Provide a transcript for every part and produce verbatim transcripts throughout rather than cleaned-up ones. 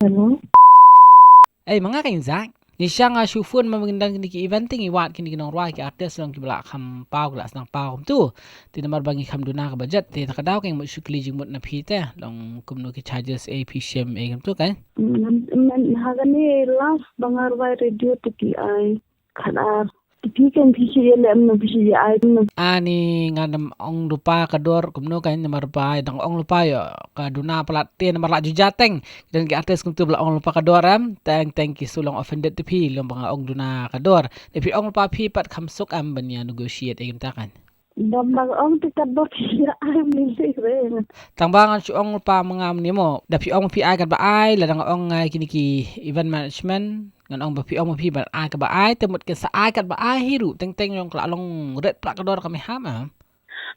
Ei, ma nga ka ing Zak. Ngi sha nga shu phone ma mynta kine ki event te ngi wad kine ki nongrwai ki artist long kiba la kham paw, ki la sdang paw kumtu. Te namar ba ngi kham duna ka budget te ta ka daw ka ing mut shu kylli jingmut na phi te long kumno ki charges, ei phi shim ei kumtu kan. Mm, mm, ha kane last ba nga rwai radio te ki ai khat ar. Te phi kan phi shu ïaleh kumno, phi shu ïa ai kumno. Ani ngan ym ong lypa ka dor kumno kan, namar ba dang ong lypa ïoh ka duna palat te namar la ju jateng. Don ki artist kumtu ba la ong lypa ka dor em, teng teng ki shu long offended te phi long ba nga ong duna ka dor. Te phi ong lypa phi pat kham suk em ban ïa negotiate ei kumta kan. Dang dang ong te ka dor ïa ai mynta re. Tang ba ngan shu ong lypa ma nga mynne mo. Da phi ong phi ai kat ba ai, lada nga ong ngai kine ki event management, ngan ong ba phi ong ba phi ban ai kat ba ai, te mut kin sa ai kat ba ai hi ruh, teng teng long ka la long ret pla ka dor ka me ham ah.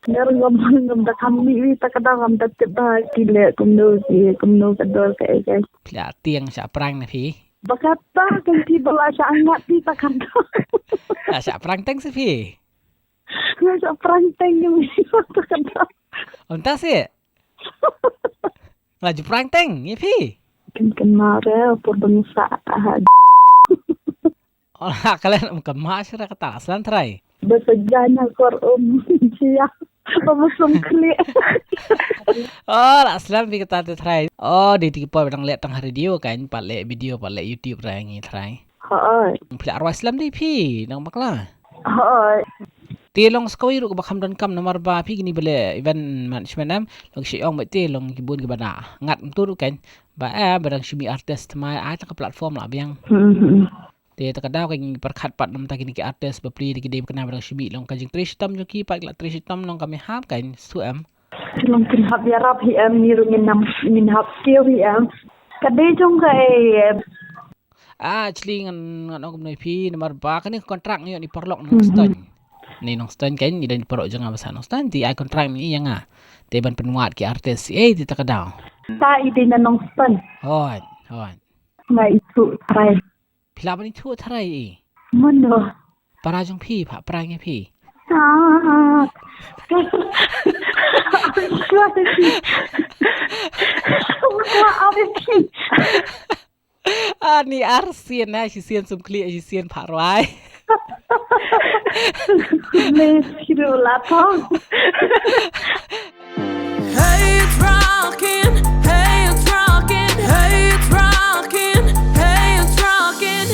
Ngar ngam ngam da kham mih wi ta ka dor ngam da tip ba ki leh kumno ki kumno ka dor ka ei ka. Phi la tieng sha prank na phi. Ba kata kan phi ba la sha ngat phi ta ka dor. La sha prank teng sa phi. Nga sha prank teng ngi ta ka dor. Ym ta se. La ju prank teng ngi phi. Kan kan ma re por bang sa. Ola kalen ym ka ma sha ra kata slan trai. Ba sa jana kor um sia. Ba ma sum kli. Oh, la slan phi kata te trai. Oh, di tiki por ba dang leh tang ha radio kan, pat leh video, pat leh YouTube ra ngi trai. Hooid. Phi la rwai slem dei phi nang bakla. Hooid. Te long sa kawei ruh kaba kham donkam namar ba phi kini ba leh event management em long shu ong ba te long ki bun kiba da ngat mtu ruh kan ba eh ba dang shu mih artist thymmai ai ta ka platform la biang. Hmm, hmm. Te ta ka daw ka ngi pyrkhat pat namta kini ki artist ba pli da ki dei ba kane ba dang shu mih long ka jingtrei shitom jong ki pat ki la trei shitom long ka me hap kan su em. Long kin hap ïarap hi em, ni ruh ngin nam ngin hap kiew hi em. Ka dei jong ka ei em. Ah, actually ngan ngan ong kumno ïa phi namar ba kane ka contract ngi ïoh ni paralok Nongstoiñ. Ni Nongstoiñ kan ni dei ni paralok jong nga ba sah Nongstoiñ te ai contract ni ïa nga. Te ban pynwad ki artist ei te ta ka daw. Ta i dei na Nongstoiñ. Hooid, hooid. Nga ithuh trai. Phi lah ban ithuh trai i. Mano. Para jong phi, pha para ngi phi. Ah. Ah, ni ar sien na, shi sien sum kli, shi sien pha rwai. Me shiru la thong.